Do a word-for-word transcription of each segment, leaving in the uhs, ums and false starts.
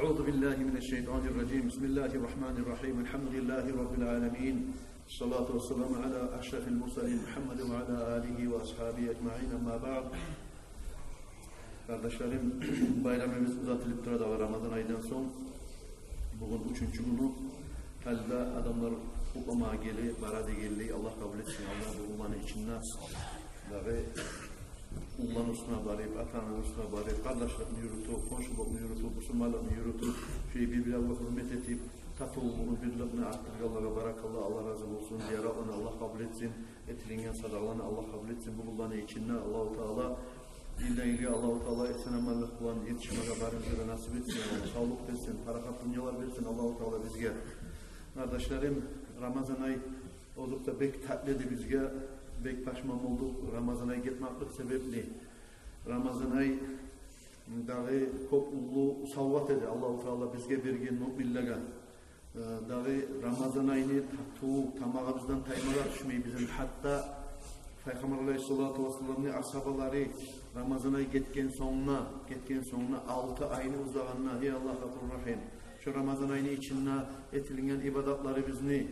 أعوذ بالله من الشيطان الرجيم. بسم الله الرحمن الرحيم. الحمد لله رب العالمين. الصلاة والسلام على أشرف المرسلين محمد وعلى آله وأصحابه أجمعين. أما بعد. Къардашларым, байрамыбыз узатылып тура дагъы Рамазан айдан сонг. Бугюн уьчюнчю гюню. Гьали де адамлар къутламагъа геле, бара дегенлей, Аллагь къабул этсин. Аллагь бу умматны ичинде дагъы уллуланы уьстюне барып, ата-ананы уьстюне барып, къардашлыкъны юрютюп, хоншулукъну юрютюп, бусурманлыкъны юрютюп, шей бир-бирлеге гьюрмет этип, татывлугъун, бирликни артдыргъанлагъа баракалла, Аллагь рази болсун, зияратланы Аллагь къабул этсин, этилинген садагъаланы Аллагь къабул этсин. Бу гюнлени ичинде Аллагьу Таала йылдан йылгъа Аллагьу Таала этсин аманлыкъ булан етишмеге барыбызгъа да насип этсин, Аллагь савлукъ берсин, парахат дюньялар берсин Аллагьу Таала бизге. Къардашларым, Рамазан ай озокъда бек татли эди бизге, бек пашман болдукъ Рамазан ай гетмеклик себепли. Рамазан ай дагъы кёп уллу савгъат эди Аллагьу Таала бизге берген, муъминлеге. Э, дагъы Рамазан айны татыву тамагъыбыздан таймагъа тюшмей бизин. Гьатта Пайхаммар алайгьиссалату вассаламны асгьабалары Рамазан ай гетген сонгуна, гетген сонгуна алты айны узагъына: «Гьей Аллагь, Гъафур Рагьим, шо Рамазан айны ичинде этилинген ибадатларыбызны,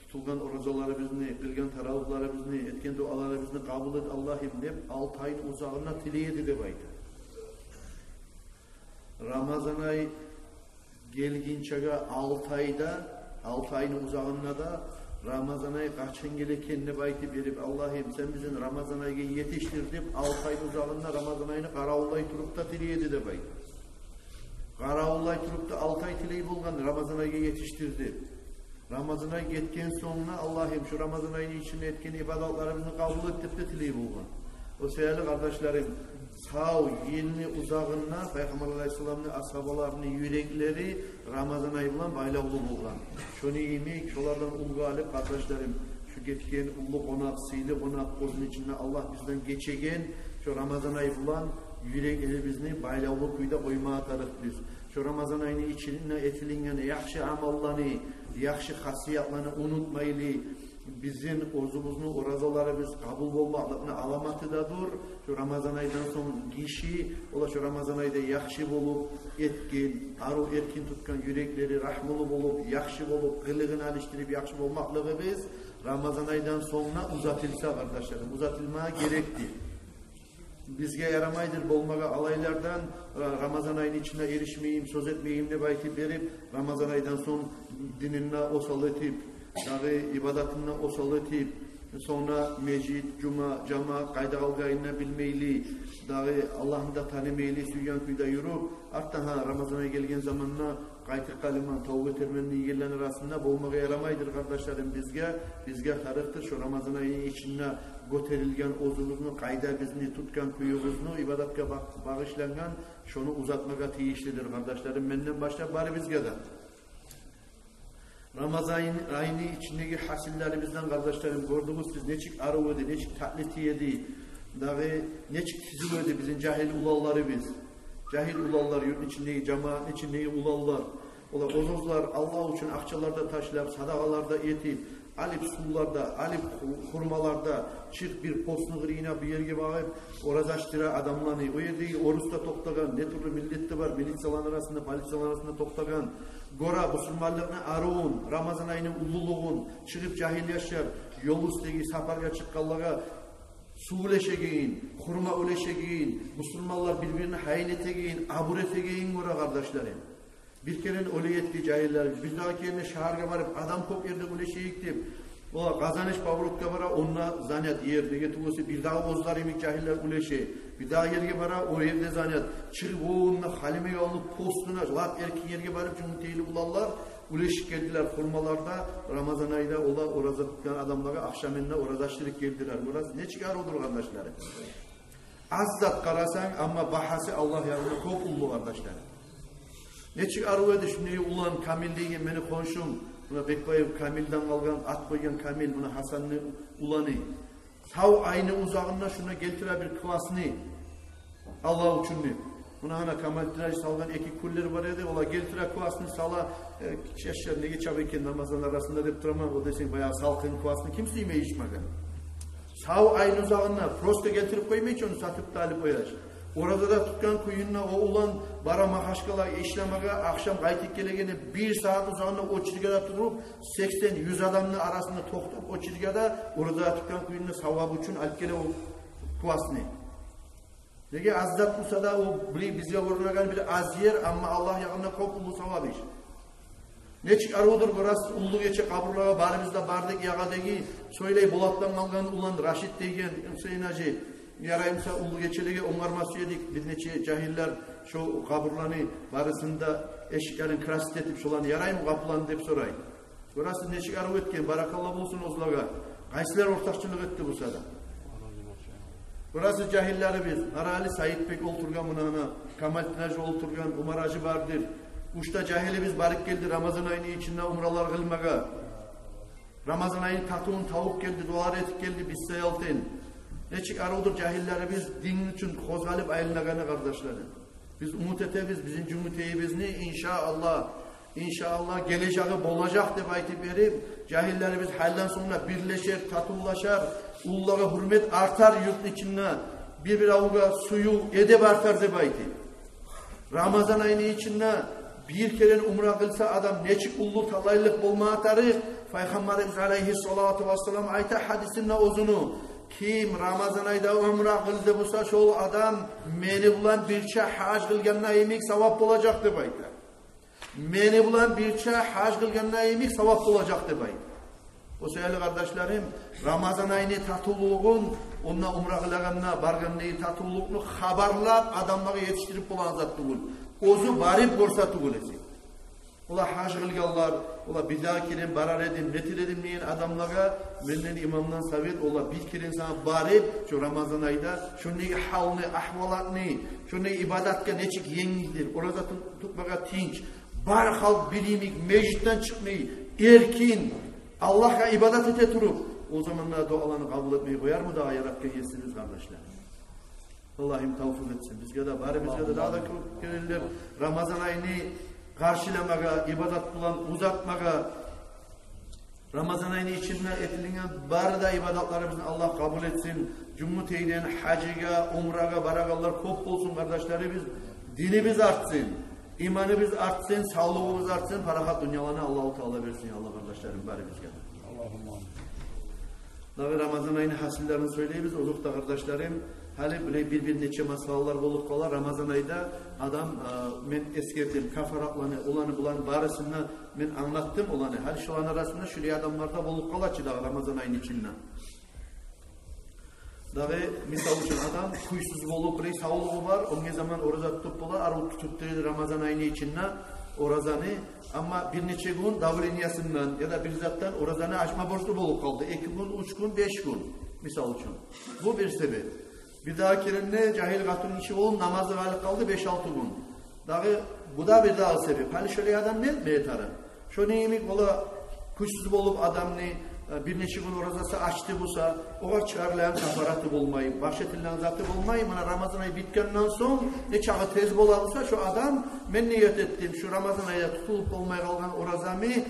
тутулгъан оразаларыбызны, къылгъан таравигьларыбызны, этген дуаларыбызны къабул эт, Аллагьым», — деп, алты айны узагъына тилей эди деп айта. Рамазан ай гелгинчеге алты айда, алты айны узагъында да Рамазан ай къачан геле экен деп айтып берип: «Аллагьым, сен бизин Рамазан айгъа етишдир», — деп, алты айны узагъында Рамазан айны къаравуллай туруп да тилей эди деп айта. Къаравуллай туруп да алты ай тилей болгъан Рамазан айгъа етишдир деп. Рамазан ай гетген сонгуна: «Аллагьым, шу Рамазан айны ичинде этген ибадатларыбызны къабул эт», — деп де тилей болгъан. О саялы, къардашларым, сав йылны узагъында Пайхаммар алайгьиссаламны асгьабаларыны юреклери Рамазан ай булан байлавлу болгъан. Шону йимик, шолардан уьлгю алып, къардашларым, шу гетген уллу къонакъ, сыйлы къонакъ, оьзюню ичинде Аллагь бизден гечеген шу Рамазан ай булан юреклерибизни байлавлу кюйде къоймагъа тарыкъ биз. Шу Рамазан айны ичинде этилинген яхшы амалланы, яхшы хасиятланы унутмайлы, бизин оьзюбюзню оразаларыбыз къабул болмакълыкъны аламаты да дюр. Шу Рамазан айдан сонг гиши, олар шу Рамазан айда яхшы болуп этген, арив эркин тутгъан, юреклери рагьмулу болуп, яхшы болуп, къылыгъын алышдырып яхшы болмакълыгъыбыз Рамазан айдан сонг да узатылса, къардашларым, узатылмагъа герекдир. Бизге ярамайдыр болмагъа алайлардан, Ра-, Рамазан айны ичинде эришмейим, сёз этмейим деп айтып берип, Рамазан айдан сонг динин де осал этип, дагъы ибадатын да осал этип, сонг да межит, жума, жамаат къайда къалгъанын да билмейли, дагъы Аллагьны да танымайлы, сюйген кюйде юрюп, артда, гьа, Рамазан ай гелген заманда къайтып къалырман, тавба этермен дегенлени арасында болмагъа ярамайдыр, къардашларым, бизге. Бизге тарыкъдыр шу Рамазан айны ичинде гётерилген оьзюбюзню, къайда бизни тутгъан кююбюзню ибадатгъа ба-, багъышлангъан, шону узатмагъа тийишлидир, къардашларым, менден башлап барыбызгъа да. Рамазан айны ичиндеги гьасиллерибизден, къардашларым, гёрдюгюз сиз, нечик арив эди, нечик татли тие эди, дагъы нечик тизив эди бизин жагьил уланларыбыз. Жагьил уланлар, юртну ичиндеги, жамаатны ичиндеги уланлар. Олар оьз-оьзлер Аллагь учун акъчалар да ташлап, садагъалар да этип, алып сувлар да, алып ху-, хурмалар да, чыгъып бир постну къырыйына, бир ерге багъып, ораза ачдыра адамланы. О ердеги орус да токътагъан, не тюрлю миллет де бар, милицияланы арасында, полицияланы арасында токътагъан. Гёре бусурманлыкъны аривюн, Рамазан айны уллулугъун, чыгъып жагьил яшлар ёл уьстюндеги сапаргъа чыкъгъанлагъа сув уьлешегенин, хурма уьлешегенин, бусурманлар бир-бирин гьайын этегенин, абур этегенин гёре, къардашларым. Бир керен олай этди жагьиллер, бирдагъы керен шагьаргъа барып, адам кёп ерде уьлешейик деп, олар Къазаныш, Павловград бара, онда занят ер, неге тюгюл эсе бирдагъы оьзлер йимик жагьиллер уьлеше. Бирдагъы ерге бара, о ерде занят. Чыгъып онда Халимбекавулну постуна, лап эркин ерге барып, жумутейли уланлар уьлешип гелдилер хурмалар да, Рамазан айда олар ораза тутгъан адамлагъа ахшамында ораза ачдырып гелдилер. Гёресиз, нечик аривдюр, къардашларым. Аз зат къарасанг, амма багьасы Аллагь янында кёп уллу, къардашлар. Нечик арив эди шундай улан Камил деген мени хоншум. Муна Бекбаев Камилден къалгъан, ат къойгъан Камил, муна Гьасанны уланы. Сав айны узагъында шуна гелтире бир квасны, Аллагь учун деп. Муна гьана Камалитдин гьажи салгъан эки кулер бар эди, олар гелтире квасны, сала, э, чашар, неге чаба экен намазланы арасында деп тураман, о десенг баягъы салкъын квасны ким сюймей ичмеге. Сав айны узагъында просто гелтирип къоймай чы ону, сатып да алып къояш. Ораза да тутгъан кююнде о улан бара Магьачкъалагъа ишлемеге, ахшам къайтып гелегенде бир сагьат узагъында очередьге де туруп, сексен-юз адамны арасында токътап очередьге де, ораза да тутгъан кююнде савабы учун алып геле о квасны. Неге, аз зат буса да, о бир бизге гёрюнеген бир аз ер, амма Аллагь ягъында кёп уллу савабы иш. Нечик арувдур, гёресиз, уллу гече къабурлагъа барыбыз да бардыкъ, ягъадагъы сёйлей Болатдан къалгъан улан Рашид деген, Гьюсейн гьажи, ярай буса уллу гечелеге онгарма сюе эдик, бир нече жагьиллер шо къабурланы барысын да эшиклерин красить этип, шоланы яраймы къапуланы деп сорай. Гёресиз, нечик арив этген, баракалла болсун оьзлеге. Къайсылар ортакъчылыкъ этди буса да. Гёресиз, жагьиллерибиз, гьали Саидбек олтургъан, муна, муна Камалитдин гьажи олтургъан, Умар гьажи бардыр. Уьч де жагьилибиз барып гелди Рамазан айны ичинде умралар къылмагъа. Рамазан айны татывун табып гелди, дуалар этип гелди биз саялтын. Нечик аривдюр жагьиллерибиз дин учун къозгъалып айланагъаны, къардашларым. Биз умут этебиз бизин Жюнгютейибизни, иншааллагь, иншааллагь, гележеги болажакъ деп айтып берип, жагьиллерибиз гьалдан сонг да бирлешер, татывлашар, уллулагъа гьюрмет артар, юртну ичинде бир-бир авулгъа сююв, эдеп артар деп айтып. Рамазан айны ичинде бир керен умра къылса адам, нечик уллу талайлыкъ болма тарыкъ. Пайхаммарыбыз алайгьиссалату вассалам айта гьадисинде оьзюню: «Ким Рамазан айда умра къылды буса, шол адам мени булан бирче гьаж къылгъанда йимик савап болажакъ», — деп айта. «Мени булан бирче гьаж къылгъанда йимик савап болажакъ», — деп айта. О саялы, къардашларым, Рамазан айны татывлугъун, онда умра къылагъанда, баргъандагъы татывлукъну хабарлап, адамлагъа етишдирип болагъан зат тюгюл. Оьзю барып гёрсе тюгюл эсе. Олар гьаж къылгъанлар, олар бир дагъы керен барар эдим, нетер эдим деген адамлагъа менден, имамдан совет, олар бир керен сама барып, шо Рамазан айда шондагъы гьалны, агьвалатны, шондагъы ибадатгъа нечик енгилдир, ораза тут-, тутмагъа тынч, бар халкъ бир йимик, межитден чыкъмай, эркин, Аллагьгъа ибадат эте туруп, о заманда дуаланы къабул этмей къоярмы дагъы Яратгъан Есибиз, къардашлар? Аллагьым тавфикъ этсин бизге де, барыбызгъа да, дагъы да кёп гелелер Рамазан айны къаршыламагъа, ибадат булан узатмагъа. Рамазан айны ичинде этилинген бары да ибадатларыбызны Аллагь къабул этсин. Жюнгютейден гьажгъа, умрагъа барагъанлар кёп болсун, къардашларыбыз. Динибиз артсын, иманыбыз артсын, савлугъубуз артсын, парахат дюньяланы Аллагьу Таала берсин, я Аллагь, къардашларым, барыбызгъа. Аллагьумма амин. Дагъы Рамазан айны гьасиллерин сёйлейбиз, озокъда, къардашларым, гьали бир, бир, бир нече масъалалар болуп къала. Рамазан айда адам, а, мен эсгердим, кафаратланы, оланы, буланы барысын да мен англатдым оланы. Гьали шоланы арасында шулай адамлар да болуп къала чы дагъы Рамазан айны ичинде. Дагъы, мисал учун, адам кюйсюз болуп, бир савлугъу бар, он гюн заман ораза тутуп бола, арив тутуп тура Рамазан айны ичинде оразаны, амма бир нече гюн давлениясындан яда бир затдан оразаны ачма борчлу болуп къалды. Эки гюн, уьч гюн, беш гюн, мисал учун. Бу бир себеп. Бир дагъы керен де жагьил къатын гиши болуп намазы къалып къалды беш-алты гюн. Дагъы бу да бир дагъы себеп. Гьали шолай адам не этме тарыкъ? Шону йимик бола, кюйсюз болуп адамны, э, бир нече гюн оразасы ачды буса, огъар чыгъарылагъан кафараты болмай, баш этилеген заты болмай. Муна Рамазан ай битгенден сонг, нечакъы тез бола буса, шо адам: «Мен ният этдим шу Рамазан айда тутулуп болмай къалгъан оразамны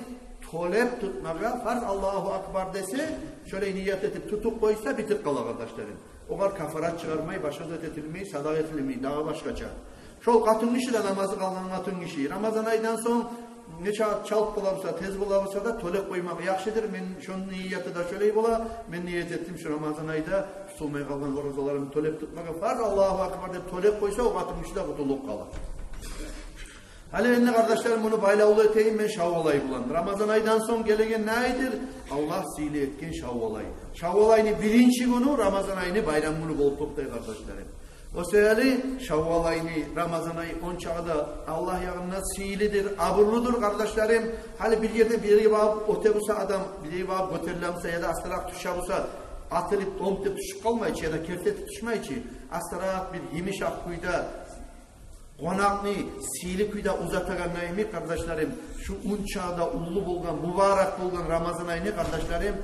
тёлеп тутмагъа, фарз, Аллагьу акбар», — десе, шолай ният этип тутуп къойса, битип къала, къардашларым. Огъар кафарат чыгъармай, башгъа зат этилмей, садагъа этилмей, дагъы башгъача. Шол къатын гиши де, намазы къалгъан къатын гиши, Рамазан айдан сонг нечакъы чалт бола буса, тез бола буса да, тёлеп къоймагъы яхшыдыр. Мен шону нияты да шолай бола: «Мен ният этдим шу Рамазан айда тутулмай къалгъан оразаларымны тёлеп тутмагъа, фарз, Аллагьу акбар», — деп тёлеп къойса, о къатын гиши де къутулуп къала. Гьали энни, къардашларым, муну байлавлу этейим мен Шаввал ай булан. Рамазан айдан сонг гелеген не айдыр? Аллагь сыйлы этген Шаввал ай. Шаввал айны биринчи гюню Рамазан айны байрам гюню болуп токътай, къардашларым. О саялы Шаввал айны, Рамазан ай ончакъы да Аллагь ягъында сыйлыдыр, абурлудур, къардашларым. Гьали бир ерден бир ерге барып оьте буса адам, бир ерге барып гётериле буса яда астаракъ тюше буса, атылып, домп деп тюшюп къалмай чы яда керти этип тюшмей чи. Астаракъ бир йымышакъ кюйде, къонакъны сыйлы кюйде узатагъанда йимик, къардашларым, шу ончакъы да уллу болгъан, мубарак болгъан Рамазан айны, къардашларым,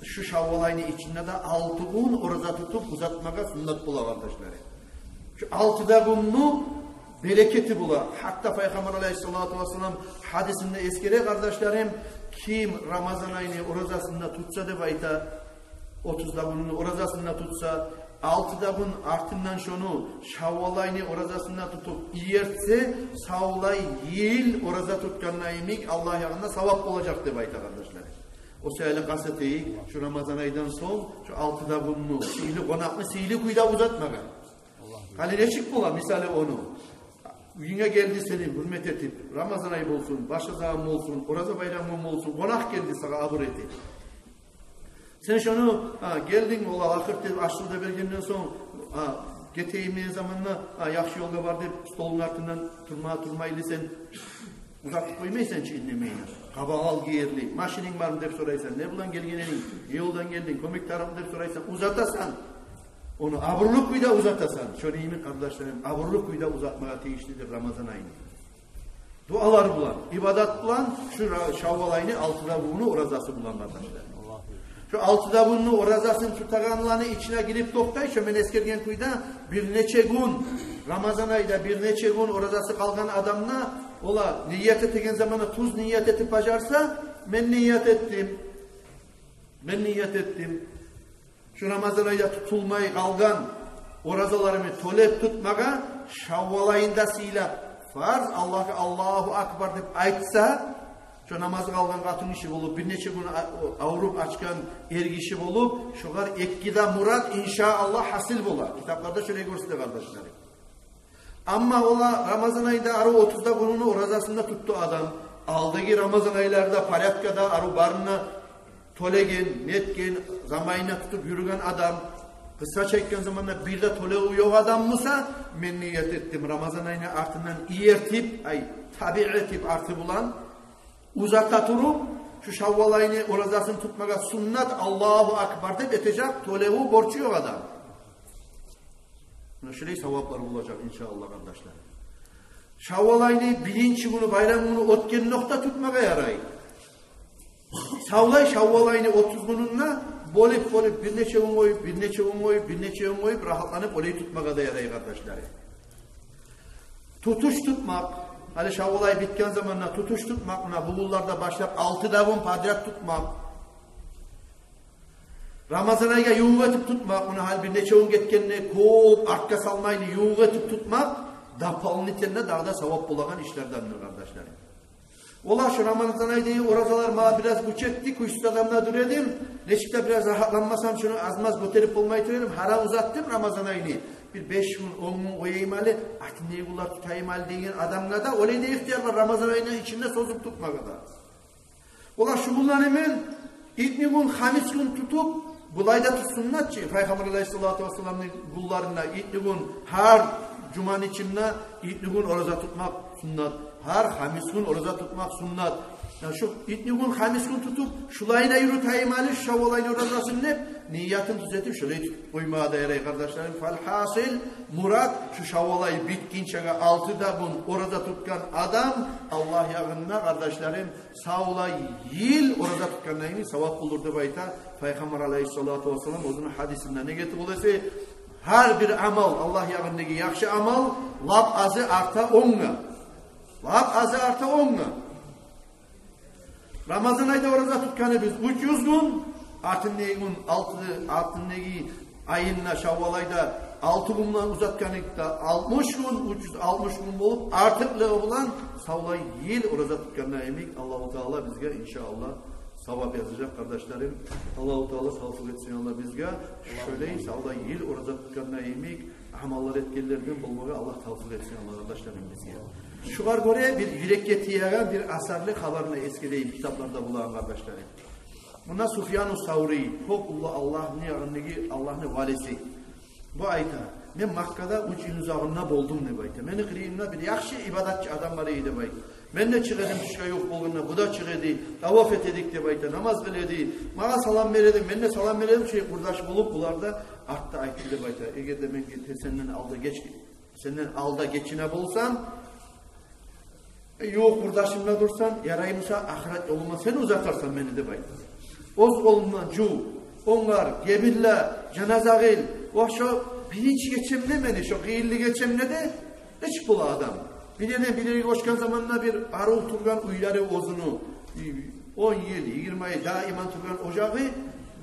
шу Шаввал айны ичинде де алты гюн ораза тутуп узатмагъа суннат бола, къардашларым. Шу алты да гюнню берекети бола. Гьатта Пайхаммар алайгьиссалату вассалам гьадисинде эсгере, къардашларым: «Ким Рамазан айны оразасын да тутса, — деп айта, — отуз да гюнню оразасын да тутса, Алты да гюн артындан шону Шаввал айны оразасын да тутуп иертсе, савлай йыл ораза тутгъанына йимик Аллагь ягъында савап болажакъ деп айта, къардашлар. О саялы къаст этейик шу Рамазан айдан сонг шу алты да гюнню сыйлы, къонакъны сыйлы кюйде узатмагъа. Гьали нечик бола, мисали, ону уьюнге гелди сени гьюрмет этип, Рамазан ай болсун, башгъа заман болсун, Ораза байрам гюн болсун, къонакъ гелди сагъа абур этип. Сен шону, а, гелдинг, олар ахырт деп ашны да бергенден сонг, а, гетейим деген заманда, а, яхшы ёлгъа бар деп, столунг артындан турма, турмайлы сен узатып къоймайсан чы, индемей. Къабакъ ал гийирли, машининг бармы деп сорайсан, не булан гелген эдинг, не ёлдан гелдинг, кёмек тарыкъмы деп сорайсан, узатасан. Ону абурлу кюйде узатасан. Шону йимик, къардашларым, абурлу кюйде узатмагъа тийишлидир Рамазан айны. Дуалар булан, ибадат булан, шу Ра-, Шаввал айны алты да гюнню оразасы булан, къардашлар. Шу алты да гюнню оразасын тутагъанланы ичине гирип токътай, шу мен эсгерген кюйде, бир нече гюн, Рамазан айда бир нече гюн оразасы къалгъан адамны, олар ният этеген заманда тюз ният этип бажарса, мен ният этдим, мен ният этдим шу Рамазан айда тутулмай къалгъан оразаларымны тёлеп тутмагъа, Шаввал айында сыйлап, фарз Аллагьгъа Аллагьу акбар деп айтса, шу намазы къалгъан къатын гиши болуп, бир нече гюн а-, авруп ачгъан эргиши болуп, шогъар эки де мурат, иншааллагь, гьасил бола. Китапларда шолай гёрсете, къардашларым. Амма олар Рамазан айда арив отуз да гюнню оразасын да тутду адам. Алдагъы Рамазан айларда порядкада арив барын да тёлеген, нетген, заманына тутуп юрюген адам, къысгъача айтгъан заманда, бир де тёлевю ёкъ адам буса, мен ният этдим Рамазан айны артындан иертип, ай, табиъ этип арты булан, узата туруп, шу Шаввал айны оразасын тутмагъа суннат, Аллагьу акбар деп этежек, тёлевю, борчу ёкъ адам. Муна шулай саваплар болажакъ, иншааллагь, къардашлар. Шаввал айны биринчи гюню, байрам гюню оьтгендокъда тутмагъа ярай. Савлай Шаввал айны отуз гюнюнде болуп-болуп, бир нече гюн къоюп, бир нече гюн къоюп, бир нече гюн къоюп, рагьатланып олай тутмагъа да ярай, къардашлар. Тутуш тутмакъ, гьали Шаввал ай битген заманда тутуш тутмакъ, муна бугюнлерден башлап алты да гюн подряд тутмакъ. Рамазан айгъа ювукъ этип тутмакъ, муна гьали бир нече гюн гетгенде кёп артгъа салмайлы ювукъ этип тутмакъ дополнительно дагъы да савап болагъан ишлердендир, къардашларым. Олар шу Рамазан айдагъы оразалар магъа бираз гюч этди, гючсюз адам да дюр эдим. Нечик де бираз рагьатланмасам, шуну аз-маз гётерип болмай тура эдим. Гьаран узатдым Рамазан айны. Бир беш гюн, он гюн къояйым гьали, артындагъы гюнлер тутайым гьали деген адамгъа да олай да ихтияр бар, Рамазан айны ичинде созуп тутмагъа да. Олар шугъулланаман, итнигюн, хамисгюн тутуп, булай да тутсунлар чы, Пайхаммар алайгьиссалату вассаламны гюнлеринде, итнигюн, гьар жуманы ичинде итнигюн ораза тутмакъ суннат, гьар хамисгюн ораза тутмакъ суннат. Яни шу итнигюн, хамисгюн тутуп, шулай да юрютейим гьали шу Шаввал айны оразасын деп, ниятын тюзетип, шулай тутуп къоймагъа да ярай, къардашларым. Фалгьасил, мурат, шу Шаввал ай битгинчеге алты да гюн ораза тутгъан адам Аллагь ягъында, къардашларым, савлай йыл ораза тутгъанына йимик савап болур деп айта Пайхаммар алайгьиссалату вассалам оьзюню гьадисинде. Неге тюгюл эсе, гьар бир амал, Аллагь ягъындагъы яхшы амал, лап азы арта онгъа. Лап азы арта онгъа. Рамазан айда ораза тутгъаныбыз уьч юз гюн, артындагъы гюн алты, артындагъы айында, Шаввал айда алты гюн булан узатгъаныкъда алтмыш гюн, уьч юз алтмыш гюн болуп, артыкълыгъы булан савлай йыл ораза тутгъанына йимик Аллагьу Таала бизге, иншааллагь, савап язажакъ, къардашларым. Аллагьу Таала тавфикъ этсин, Аллагь, бизге шолай савлай йыл ораза тутгъанына йимик амаллар этгенлерден болмагъа Аллагь тавфикъ этсин, Аллагь, къардашларым, бизге. Шугъар гёре бир юрекге тиеген бир асарлы хабарны эсгерейим, китапларда болагъан, къардашларым. Муна Суфьяну Саври, кёп уллу Аллагьны ягъындагъы, Аллагьны валиси. Бу айта: «Мен Маккада уьч йыл узагъында болдум, — деп айта. — Мени къырыйымда бир яхшы ибадатчы адам бар эди, — деп айта. — Мен де чыгъа эдим тюшге ювукъ болгъанда, бу да чыгъа эди, таваф эте эдик, — деп айта, — намаз къыла эди. Магъа салам бере эди, мен де салам бере эдим, шолай къурдаш болуп, булар да артда айтды, — деп айта. — Эгер де мен сенден алда геч-, сенден алда гечине болсам, ювукъ къурдашым да турсам, ярай буса, ахырат ёлума сен узатарсан мени», — деп айтды. Оьз къолундан жув, онгар, гебинле, жаназа къыл. Ва шо биринчи гечемде мени, шо къыйынлы гечемде де, нечик бола адам? Бир ерден бир ерге гёчген заманда бир арив тургъан уьйлери оьзюню, он йыл, йигирма йыл даиман тургъан ожагъы,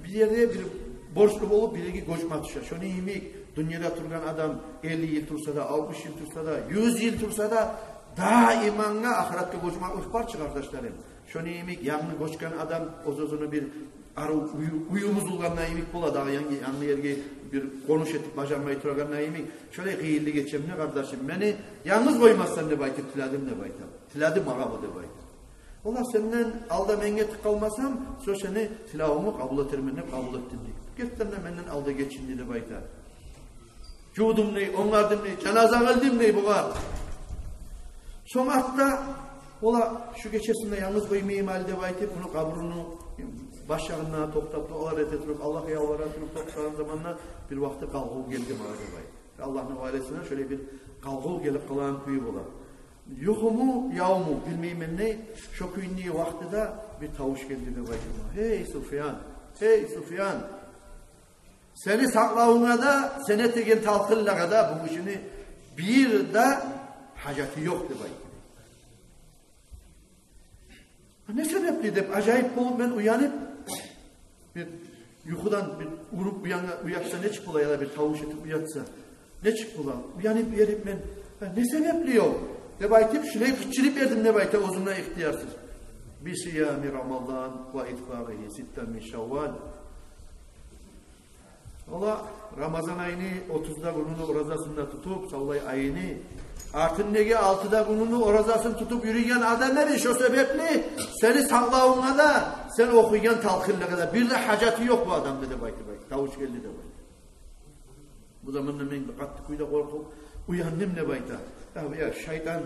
бир ерде бир борчлу болуп, биревге гёчме тюше. Шону йимик, дюньяда тургъан адам элли йыл турса да, алтмыш йыл турса да, юз йыл турса да, даиманга ахыратгъа гёчмеклик бар чы, къардашларым. Шону йимик, янгы гёчген адам оьз-оьзюню бир арив уьй, уьй бузулгъанда йимик бола, дагъы янгы, янгы ерге бир къонуш этип бажармай турагъанда йимик. Шолай къыйынлы гечемни, къардашым, мени янгыз къоймассан деп айтып тиледим деп айта. Тиледи магъа бу деп айта. Олар сенден алда мен гетип къалмасам, шо сени тилевюнгню къабул этермен деп къабул этдим дей. Гертиден де менден алда гечинди деп айта. Жувдум дей, онгардым дей, жаназа къылдым дей бугъар. Сонг артда олар шу гечесин де янгыз къоймайым гьали деп айтып, ону къабуруну баш ягъында токътап, дуалар эте туруп, Аллагьгъа ялбара туруп токътагъан заманда бир вакъти къалгъыв гелди магъа деп айта. Аллагьны ваалейсине шолай бир къалгъыв гелип къалагъан кюю бола. Юхуму явму, билмеймен не, шо кюйню вакътиде бир тавуш гелди деп айта магъа. Гьей, Суфьян, гьей, Суфьян, сени сакълавунга да, сен этеген талкъынлагъа да бу гишини бир де гьажаты ёкъ деп айта. Не себепли деп ажайып болуп мен уянып, бир юхудан бир уруп уянгъа, уятса нечик бола, яда бир тавуш этип уятса нечик бола? Уянып берип мен, «Гьа, не себепли ёкъ?» деп айтып, шулай къычырып бердим деп айта оьзюмден ихтиярсыз. Бисиями Рамадан ва итбагъигьи ситта мин Шаввал. Олар Рамазан айны отуз да гюнюню оразасын да тутуп, савлай айны, артындагъы алты да гюнюню оразасын тутуп юрюйген адам эди. Шо себепли сени сакълавунга да, сен охуйгъан талкъынлагъа да бир де гьажаты ёкъ бу адамны деп айтып айта. Тавуш гелди деп айта. Бу заманда мен бир къатты кюйде къоркъуп уяндым деп айта. Я, я, шайтан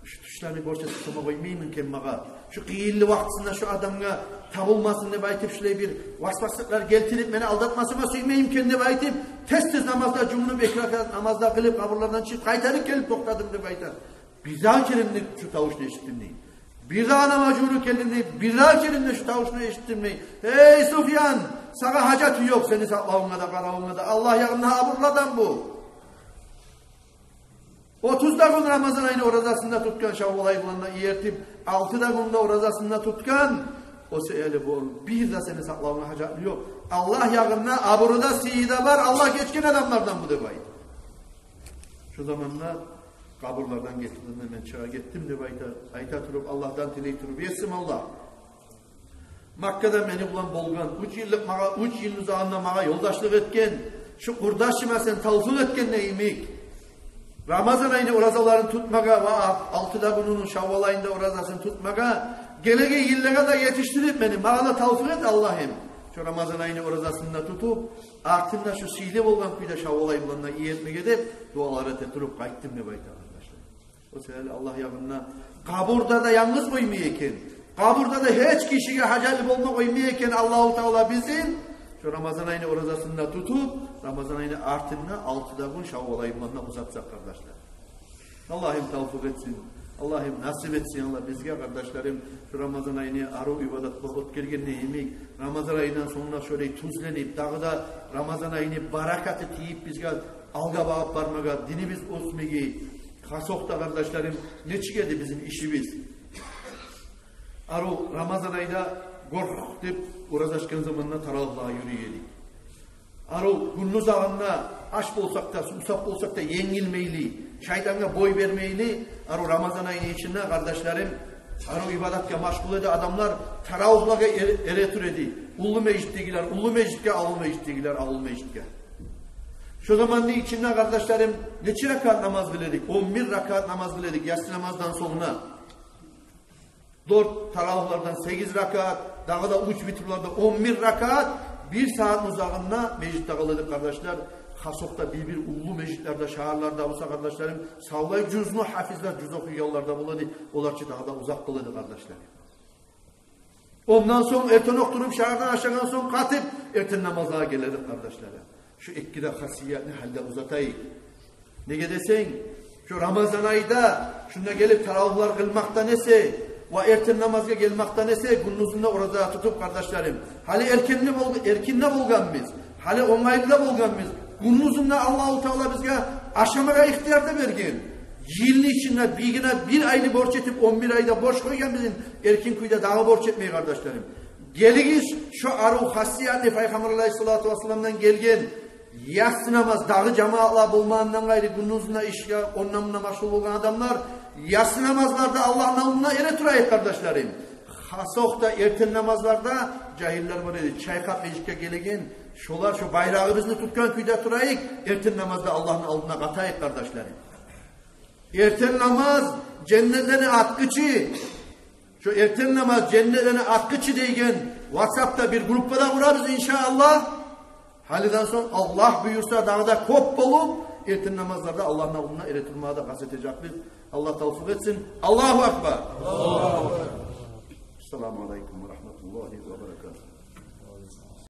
шу тюшлени борч этип сама къоймаймы экен магъа? Шу къыйынлы вакътисинде шу адамгъа табулмасын деп айтып, шулай бир васваслыкълар гелтирип, мени алдатмасына сюймейми экен деп айтып, тез-тез намазда жувунуп, эки ракаат намазда къылып, къабурлардан чыгъып, къайтарып гелип токътадым деп айта. Бирдагъы керен де шу тавушну эшитдим дей. Бирдагъы намаз жувунуп гелдим дей, бирдагъы керен де шу тавушну эшитдим дей. Гьей, Суфьян, сагъа гьажаты ёкъ сени сакълавунга да, къаравунга да. Аллагь ягъында абурлу адам бу. Отуз да гюн Рамазан айны оразасын да тутгъан, Шаввал ай булан да эртип, алты да гюн де оразасын да тутгъан. О саялы бу бир де сени сакълавунга гьажаты ёкъ. Аллагь ягъында абуру да, сыйы да бар, Аллагь гечген адамлардан бу деп айта. Шу заманда къабурлардан гетгенде мен чыгъа гетдим деп айта, айта туруп, Аллагьдан тилей туруп: «Есим Аллагь, Маккада мени булан болгъан, уьч йыллыкъ магъа, уьч йылны узагъында магъа ёлдашлыкъ этген шу къурдашыма сен тавфикъ этгенде йимик, Рамазан айны оразаларын тутмагъа ва алты да гюнюню Шаввал айында оразасын тутмагъа, гелеген йыллагъа да етишдирип мени, магъа да тавфикъ эт, Аллагьым. Шу Рамазан айны оразасын да тутуп, артында шу сыйлы болгъан кюйде Шаввал ай булан да иетмеге», — деп дуалар эте туруп къайтдым деп айта, къардашлар. О саялы Аллагь ягъында къабурда да янгыз къоймай экен, къабурда да гьеч гишиге гьажатлы болма къоймай экен Аллагьу Таала бизин. Шу Рамазан айны оразасын да тутуп, Рамазан айны артында алты да гюн Шаввал ай булан да узатсакъ, къардашлар. Аллагьым тавфикъ этсин, Аллагьым насип этсин, Аллагь бизге, къардашларым, шу Рамазан айны арив ибадат булан оьтгергенде йимик, Рамазан айдан сонг да шолай тюзленип, дагъы да Рамазан айны баракаты тийип бизге алгъа багъып бармагъа, динибиз оьсмеге. Хасокъда, къардашларым, нечик эди бизин ишибиз? Арив Рамазан айда къоркъ деп, ораза ачгъан заманда таравигьлеге юрюй эдик. Арив гюнню узагъында ач болсакъ да, сувсап болсакъ да, енгилмейли, шайтангъа бой бермейли, арив Рамазан айны ичинде, къардашларым, арив ибадатгъа машгъул эди адамлар, таравигьлеге эре, эре тура эди. Уллу межитдегилер уллу межитге, авул межитдегилер авул межитге. Шо заманны ичинде, къардашларым, нече ракаат намаз къыла эдик? Он бир ракаат намаз къыла эдик ясси намаздан сонг. Дёрт таравигьлерден сегиз ракаат, дагъы да уьч витруларда он бир ракаат, бир сагьатны узагъында межитде къыла эдик, къардашлар. Хасокъда бир-бир уллу межитлерде, шагьарларда буса, къардашларым, савлай жузну гьафизлер, жуз охуйгъанлар да бола эди, олар чы дагъы да узакъ къыла эди, къардашлар. Ондан сонг эртен окъ туруп, шагьардан ашагъан сонг къатып, эртен намазлагъа геле эдик, къардашлар. Шу эки де хасиятны гьали де узатайыкъ. Неге десенг, шу Рамазан айда шунда гелип таравигьлер къылмакъдан эсе ва эртен намазгъа гелмакъдан эсе, гюндюзюнде ораза тутуп, къардашларым, гьали эркинде бол-, эркинде болгъанбыз, гьали онгайлыда болгъанбыз. Гюндюзюнде Аллагьу Таала бизге ашамагъа ихтияр да берген. Йылны ичинде бир гине бир айны борч этип, он бир айда борч къойгъан бизин эркин кюйде дагъы борч этмей, къардашларым. Гелигиз, шо арив хасиятлы Пайхаммар алайгьиссалату вассаламдан гелген яссы намаз, дагъы жамаатла болмагъандан къайры, гюндюз де ишге, онда-мунда машгъул болгъан адамлар, яссы намазларда Аллагьны алдында эретурайыкъ, къардашларым. Хасокъда эртен намазларда жагьиллер бар эди, чайкъап межитге гелеген, шолар шо байрагъыбызны тутгъан кюйде турайыкъ, эртен намазда Аллагьны алдында къатайыкъ, къардашларым. Эртен намаз женнетлени ачгъычы. Шо эртен намаз женнетлени ачгъычы деген ватсапда бир группа да къурабыз, иншааллагь. Гьалиден сонг, Аллагь буюрса, дагъы да кёп болуп, эртен намазларда Аллагьны алдында эретурмагъа да къаст этежекбиз. Аллагь тавфикъ этсин. Аллагьу акбар. Ассаламу алайкум ва рагьматуллагьи ва баракатугь.